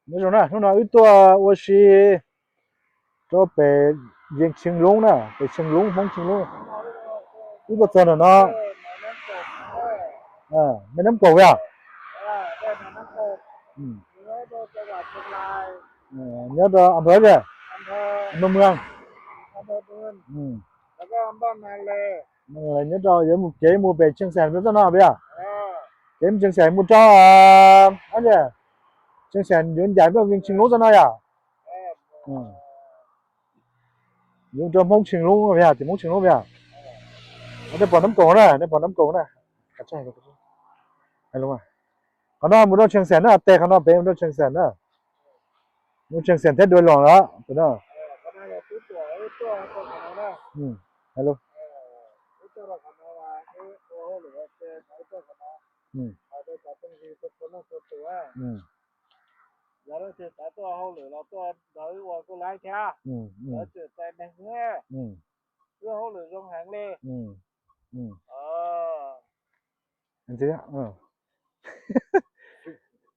Nyob zoo na, hnub no wb tuaj ua si rau pem Vias Tsheej Loob na, pem Tsheej Loob, Hmoob Tsheej Loob. Wb tuaj txog ntawm no, Mem Nab Kaum yog, nyob rau a npawg, a npawg Mws, nyob rau yuav mus kev mus pem Tsheej Xeem txoj no puas yog? Kev mus Tsheej Xeem mus rau, Tsheej Xeem yuav ncaim Vias Tsheej Loob txoj no yog? Yuav mus rau Hmoob Tsheej Loob puas yog, tim Hmoob Tsheej Loob puas yog? Dej Pom Nab Kaum na, Dej Pom Nab Kaum na. Qhov no mus rau Tsheej Xeem na, tes qhov no pem mus rau Tsheej Xeem na. Mus Tsheej Xeem thiab Dua Loos lawm tus no.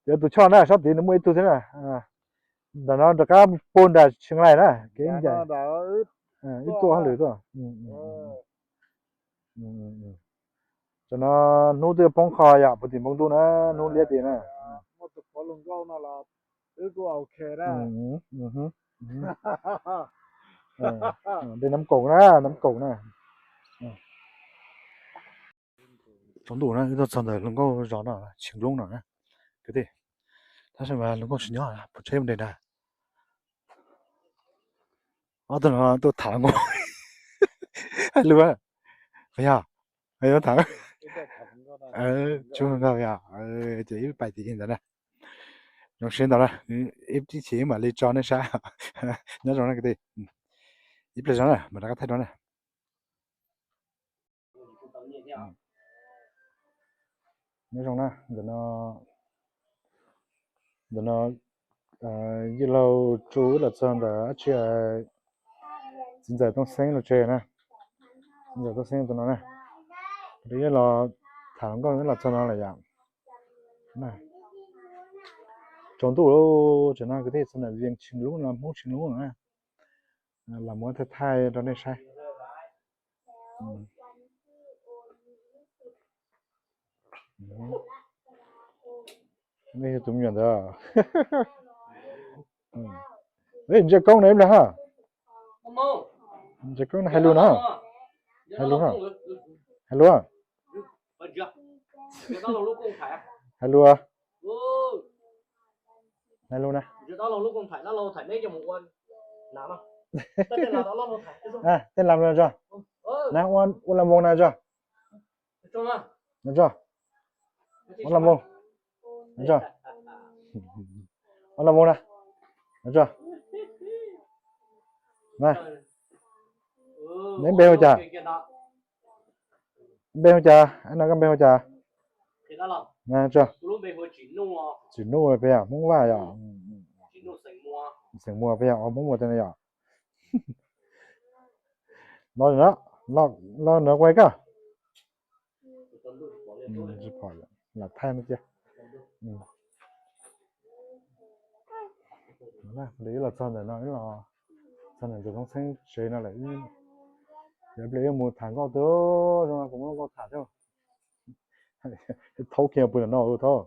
Cov tus choj na, sab tid nws muaj ib tug thiab na. Ntawm no rov qab puag nram Tsheej Laim na, kev ncaim, ib tuaj hauj lwm tuaj. Tam no hnub twb poob qho yom, puag tim npoo ntuj na, hnub liab tiag na. Dej Nab Kaum na, Nab Kaum na. Tsaus ntuj na, wb tuaj txog ntawm hluas nkauj zos no, Tsheej Loob no na. Kwv tij, tab sis mas hluas nkauj tsis nyob, pom tsheb mus nres ntag. Ob tug no tuaj tham hluas nkauj. Hais lus, puas yog? Yog tham, tsuas nkauj yog, ces ib pais tim ntawd na. Zoo siab ntau na, ib chim mam li tso nej saib. Nyob zoo na kwv tij, ib pliag zog na mam rov qab thaij rau na. Nyob zoo na, ntawm no, ntawm no yawg laug Tsu wb los txog ntawm dab tsi, txiv ntxawm Tooj Xeeb los tsev na. Txiv ntxawm Tooj Xeeb tus no na, wb los tham hluas nkauj wb los txog no lawm yom. Tsaus ntuj lawm, tam no kwv tij txog ntawm Vias Tsheej Loob no, Hmoob Tsheej Loob no na, los muab thaij thaij rau nej saib. Nej yog tus me nyuam ntawd. Ntsia koob na ib pliag ha. Ntsia koob na, hais lus na. Hais lus na. Hais lus. Hais lus. Hais lus na. Tej lam no tso. Na ua, ua lam voos na tso. Na tso. Ua lam voos. Na tso. Ua lam voos na. Na tso. Na. Neb npe hu cas? Npe hu cas? No koj npe hu cas? Na tso. Tsim Nuj peb yog Hmoob Vaj yog. Xeem Muas peb yog, Hmoob Muas tej no yog. Los no, los no quay koj. Lam thaij no cia. Ib los txog ntawm no, ib los txog ntawm tus Toob Xeeb tsev no lawm. Yog pliag yuav mus tham nkauj twg, zoo no kuv muab nkauj tham thiab. Thaub kiag pw ntawm no thaub.